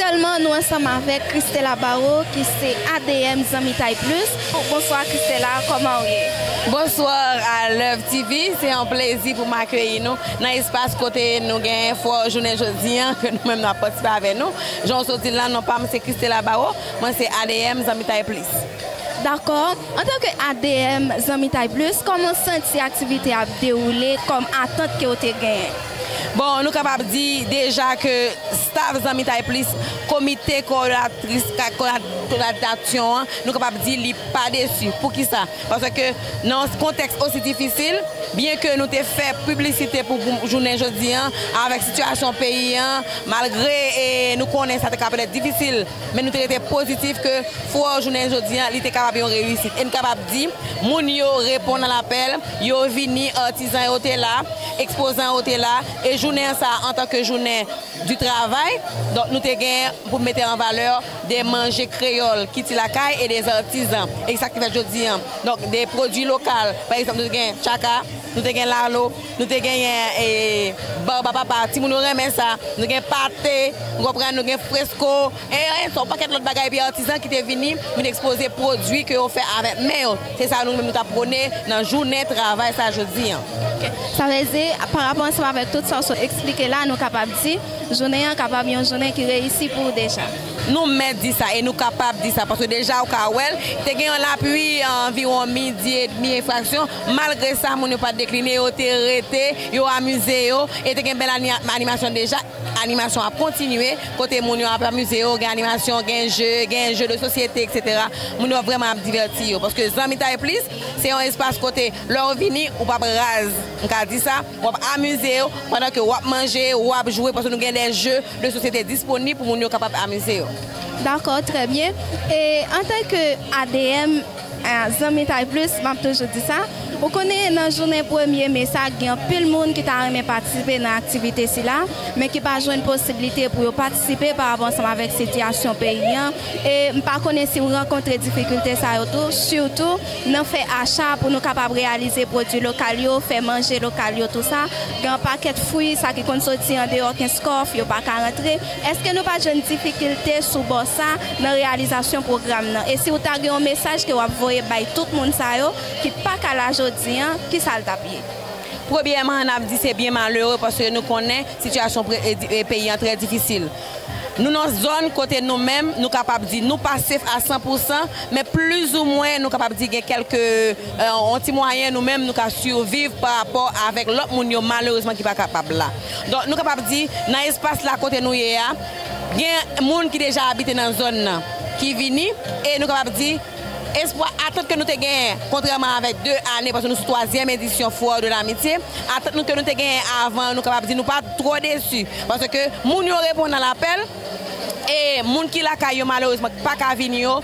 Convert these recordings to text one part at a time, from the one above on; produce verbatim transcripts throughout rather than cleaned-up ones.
Aktyèlman, nou ansanm avèk Christella Barreau, ki se A D M Zanmitay Plis. Bonswa, Christella, kòman w ye? Bonswa, I Love T V. Se yon plezi pou m akeyi nou nan espas kote nou gen fò jounen jodi an, ke nou menm nou ap patisipe avè nou. Jan w sot di l la, non pa m se Christella Barreau, mwen se A D M Zanmitay Plis. Dakò. Antanke A D M Zanmitay Plis, kòman w santi aktivite a ap dewoule kòm atant ke w te genyen? Bon, nou kapab di deja ke staff Zanmitay Plis, komite kowòdinatris, ka-, kowòdinasyon an, nou kapab di li pa desi. Poukisa? Paske nan yon kontèks osi difisil, byen ke nou te fè piblisite pou, pou jounen jodi an, avèk sitiyasyon peyi an, malgre, e, nou konnen sa te ka petèt difisil, men nou te rete pozitif ke fò jounen jodi an, li te kapab yon reyisit. E n kapab di, moun yo reponn a lapèl, yo vini, atizan yo te la, ekspozan yo te la, e jounen an sa, antanke jounen di travay, donk, nou te gen pou mete an valè de manje kreyòl, kilti lakay e de artizan. E sa ki fèt jodi an. Donk, de pwodui lokal, pa egzanp, nou te gen tchaka, nou te gen lalo, nou te genyen, e, barba papa, timoun yo renmen sa. Nou gen pate, ou konprann, nou gen fresko, e, e, se yon pakèt lòt bagay, epi atizan ki te vini, vin ekspoze pwodui ke yo fè avèk men yo. Se sa nou menm nou t ap pwone nan jounen travay sa jodi an. Ok. Sa vle di, parapò ansanm avèk tout sa w sot eksplike la, nou kapab di, jounen an kapab yon jounen ki reyisi pou ou deja. Nou mèt di sa e nou kapab di sa, paske deja ou ka wè l, te gen yon lapli anviwon midi edmi e fraksyon. Malgre sa, moun yo pa t dekline, yo te rete, yo amize yo, e te gen bèl ani-, animasyon deja. Animasyon ap kontinye, kote moun yo ap amize yo, gen animasyon, gen je, gen je de sosyete, et cetera. Moun yo vrèman ap divèti yo, paske Zanmitay Plis, se yon espas kote, lè w vini, ou p ap raz, m ka di sa, w ap amize w, pandan ke w ap manje, w ap jwe, paske nou gen de je de sosyete disponib pou moun yo kapab amize yo. Dakò, trè byen. E antanke A D M, a, Zanmitay Plis, m ap toujou di sa. Ou konnen, nan jounen premye me sa, gen anpil moun ki ta renmen patisipe nan aktivite sila, men ki pa jwenn posiblite pou yo patisipe parapò ansanm avèk sitiyasyon peyi an. E m pa konnen si w rankontre difikilte sa yo tou, sitou nan fè acha pou nou kapab reyalize pwodui lokal yo, fè manje lokal yo, tou sa. Gen yon pakèt fwi, sa ki konn soti andeyò Kenskòf, yo pa ka rantre. Èske nou pa jwenn difikilte sou bò sa nan reyalizasyon pwogram nan? E si w ta gen yon mesaj ke w ap voye bay tout moun sa yo ki pa ka la jodi an, kisa l t ap ye? Premyèman, n ap di se byen malere paske nou konnen sitiyasyon pre-, e, e, peyi an trè difisil. Nou nan zòn kote nou menm, nou kapab di nou pa sef a san pou san, men plizoumwen nou kapab di gen kèlke, e, yon ti mwayen nou menm nou ka siviv parapò avèk lòt moun yo malerezman ki pa kapab la. Donk, nou kapab di, nan espas la kote nou ye a, gen moun ki deja abite nan zòn nan, ki vini, e nou kapab di, espwa, atant ke nou te genyen, kontrèman avèk de ane, paske nou sou twazyèm edisyon Foire de l'Amitié, atant nou ke nou te genyen avan, nou kapab di nou pa twò desi, paske moun yo reponn a lapèl, e moun ki lakay yo, malerezman, pa ka vini yo,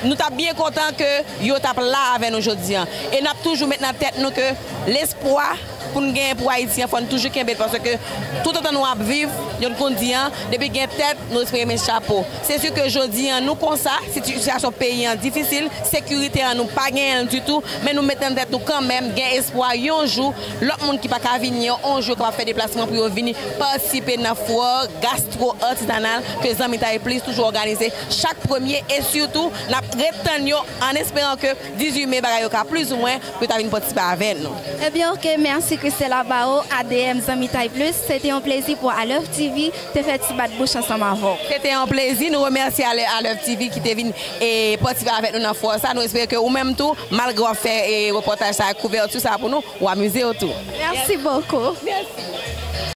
nou t ap byen kontan ke yo t ap la avè nou jodi an. E n ap toujou met nan tèt nou ke lespwa pou n genyen pou Ayiti an, fò n toujou kenbe l, paske toutotan nou ap viv, yo konn di an, depi gen tèt, nou espere met chapo. Se si ke jodi an, nou konsa, sitiyasyon peyi an difisil, sekirite an nou pa genyen l ditou, men nou met nan tèt nou kanmenm, gen espwa yon jou, lòt moun ki pa ka vini yo, yon jou yo kapab fè deplasman pou yo vini patisipe nan fwa gastro-artizanal ke Zanmitay Plis toujou òganize chak premye, e sitou, n ap ret tann yo an esperan ke dizuit me bagay yo ka plizoumwen pou yo ta vin patisipe avè nou. Ebyen, oke, mèsi Christella Barreau, A D M Zanmitay Plis. Se te yon plezi pou I Love T V te fè ti bat bouch ansanm avè w. Se te yon plezi. Nou remèsye I Love T V ki te vin, e, patisipe avèk nou nan fwa sa. Nou espere ke ou menm tou, malgre w ap fè, e, repòtaj sa, kouvèti sa pou nou, w amize w tou. Merci beaucoup. Merci.